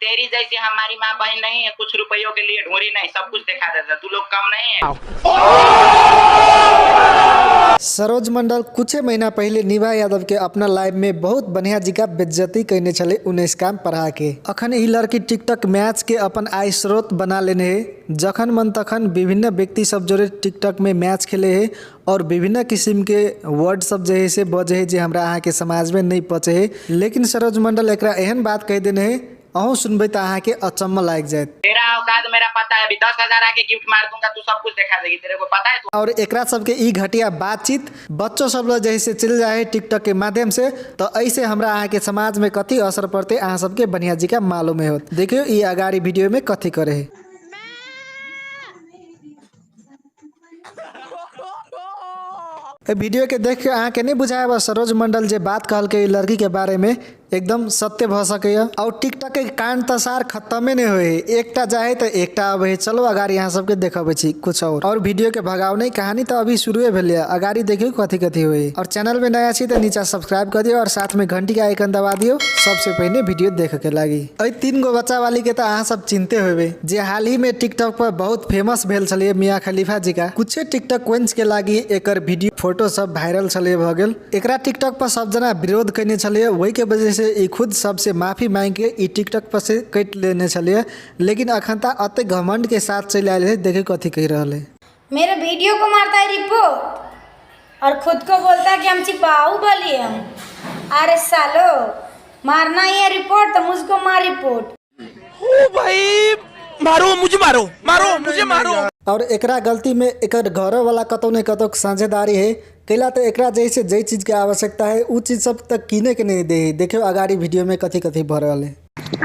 तेरी जैसी हमारी माँ बहन नहीं है, कुछ रुपयों के लिए ढूंढी नहीं, सब कुछ दिखा देता, तू लोग कम नहीं है। सरोज मंडल कुछ महीना पहले निभा यादव के अपना लाइव में बहुत बढ़िया जी का बेइज्जती कहने छले 19 काम पढ़ा के। अखन ई लड़की टिकटॉक मैच के अपन आय स्रोत बना लेने है। जखन मन तखन विभिन्न व्यक्ति सब जोड़े टिकटॉक में मैच खेले है और विभिन्न किस्म के वर्ड सब जे है से बजे है जे हमरा अहाँ के समाज में नहीं पचे है। लेकिन सरोज मंडल एकरा एहन बात कह देने है, अहूँ सुनबै तऽ अहाँके अचम्म लागि जायत। तेरा औकात मेरा पता है, अभी 10,000 आके गिफ्ट मार दूंगा, तू सब कुछ दिखा देगी, तेरे को पता है तू। और एकरा सबके ई घटिया बातचीत बच्चों सब लग जे से चलि जाए है टिकटॉक के माध्यम से, तो ऐसे हमरा अहाँके समाज में कथी असर पड़ते अहाँ सबके बढ़िया जी का मालूम होत। देखियो ई अगाड़ी वीडियो में कथी करे है। वीडियो के देख के अहाँके नहीं बुझाएब सरोज मंडल जे बात कहलकै लड़की के बारे में एकदम सत्य भऽ सकैए। और टिकटॉक के कांड तऽ सार खत्मे नहीं होए, एकटा जाए तऽ एकटा अबै है। चलो अगाड़ी अहाँ सबके देखबै छी कुछ और वीडियो के भगाव नहीं, कहानी तऽ अभी शुरुए भेलै, अगाड़ी देखियौ कथी कथी होए। और चैनल में नया छी तऽ नीचा सब्सक्राइब कर दियौ और साथ में घंटी के आइकन दबा दियौ सबसे पहिने वीडियो देखे के लागी। एहि 3 गो बच्चा वाली के तऽ अहाँ सब चिन्हते होबै जे हाल ही में टिकटॉक पर बहुत फेमस भेल छलियै मियां खलीफा जी का। कुछ टिकटॉक क्वींस के लागी एकर वीडियो फोटो सब वायरल छलियै भऽ गेल। एकरा टिकटॉक पर सब जना विरोध कयने छलियै, ओहि के वजह से ई खुद सबसे माफी मांगि के ई टिकटॉक पर से कटि लेने छलियै। लेकिन अखन तक अते घमंड के साथ चलि आयल है, देखियौ कथी कहि रहल है। मेरे वीडियो को मारता है रिपोर्ट और खुद को बोलता है कि हम बाहुबली हम। अरे सालो मारना ही है रिपोर्ट तो मुझको मार रिपोर्ट। ओ भाई मारो मुझे, मारो मारो मुझे मारो। और एकरा गलती में एकर घरो वाला कतौ ने कतौ साझेदारी है, कैला तो एकरा जैसे जै चीज के आवश्यकता है उ चीज सब तक किने के नहीं दे है। देखियो अगाड़ी वीडियो में कथी कथी भऽ रहल है।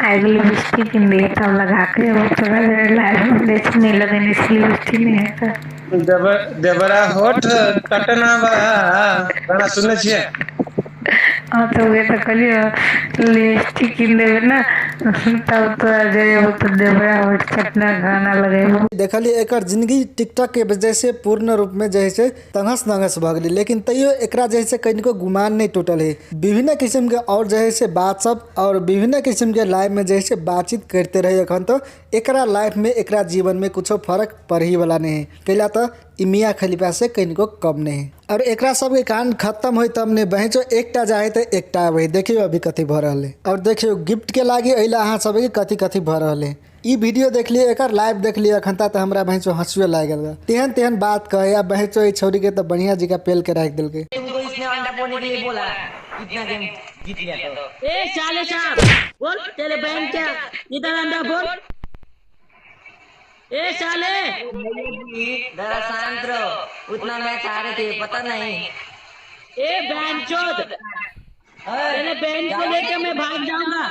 आइ लिपस्टिक किन दिए तब लगा के वो थोड़ा देर लाइव देखने लगे, इसलिए लिपस्टिक नहीं है तो देवरा होठ कटना बा गाना सुनने छियै? हाँ तो वे तो कहलियो लिपस्टिक किन देबे ना तब तोरा जेबो तो देवरा होठ चटना गाना लगेबो। देखलिए एकर जिंदगी टिकटॉक के वजह से पूर्ण रूप में जे से तंगस नंगस भऽ गेलै, लेकिन तैयो एकरा जे से कनिको गुमान नहीं टूटल है। विभिन्न किस्म के और जे से बात सब और विभिन्न किस्म के लाइफ में जे से बातचीत करते रहे। अखन तो एकरा लाइफ में एकरा जीवन में कुछो फर्क पड़ही वाला नहीं है, कैला तो ई मियां खलीफा से कनिको कम नहीं है। और एकरा सबके कांड खत्म होय तब ने बहेचो एकटा जाए तो एकटा आबै। देखियो अभी कथी भऽ रहल है। और देखियो गिफ्ट के लागी अइला अहाँ सबके कथी कथी भऽ रहल है। ई वीडियो देखलिए, एकर लाइव देखलिए अखन तक हमरा बहेचो हंसुए लागि गेल। तेहन तेहन बात कहे आ बहेचो ई छौड़ी के तो बढ़िया जी का पेल के राखि देलकै। तुमको इसने अंडा पोने के लिए बोला, इतना गेम जीत लिया तो। ए साले साहब बोल तेरे बहन क्या इधर अंडा बोल। ए साले जरा शांत रहो, उतना मैच हारे थे पता नहीं। ए बहन चोद तेरे बहन को लेके मैं भाग जाऊंगा।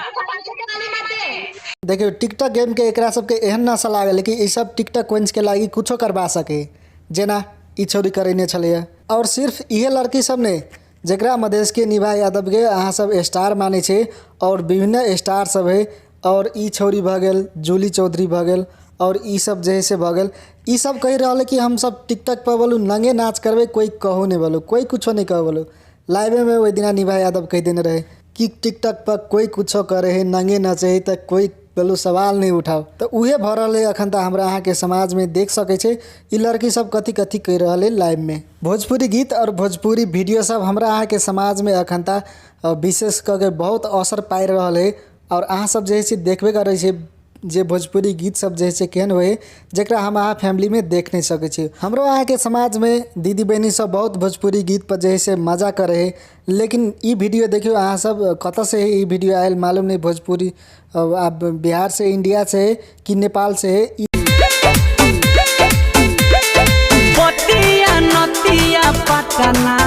देखियो टिकटॉक गेम के एकरा सबके एहन नशा लागल कि ई सब टिकटॉक क्वींस के लागी कुछो करबा सके, जेना ई छौड़ी करेने छलैया। और सिर्फ इहे लड़की सब ने जकरा मधेश के निभा यादव के अहाँ सब स्टार मानै छै और विभिन्न स्टार सब है, और ई छौड़ी भऽ गेल, जूली चौधरी भऽ गेल, और ई सब जे है से भऽ गेल। ई सब कहि रहल है कि हम सब टिकटॉक पर बोलू नंगे नाच करबै, कोई कहू नहीं बोलू, कोई कुछो नहीं कहू बोलू। लाइवे में ओहि दिना निभा यादव कहि देने रहे कि टिकटॉक पर कोई कुछो करे है, नंगे नाचे है तऽ कोई बोलू सवाल नहीं उठाओ। तऽ उहे भऽ रहल है अखन तऽ हमरा अहाँके समाज में देख सकै छै ई लड़की सब कथी कथी कहि रहल है लाइव में। भोजपुरी गीत और भोजपुरी वीडियो सब हमरा अहाँके समाज में अखन तऽ विशेष कऽ के बहुत असर पारि रहल है। और अहाँ सब जे है से देखबे करै छै जे भोजपुरी गीत सब जे है से केहन होइ है, जकरा हम अहाँ फैमिली में देख नहीं सकै छी। हमरो अहाँके समाज में दीदी बहिनी सब बहुत भोजपुरी गीत पर जे है से मजा करै है। लेकिन ई वीडियो देखियौ अहाँ सब कतऽ से ई वीडियो आयल मालूम नहीं, भोजपुरी आब बिहार से इंडिया से है कि नेपाल से है। ई पतिया नतिया पटना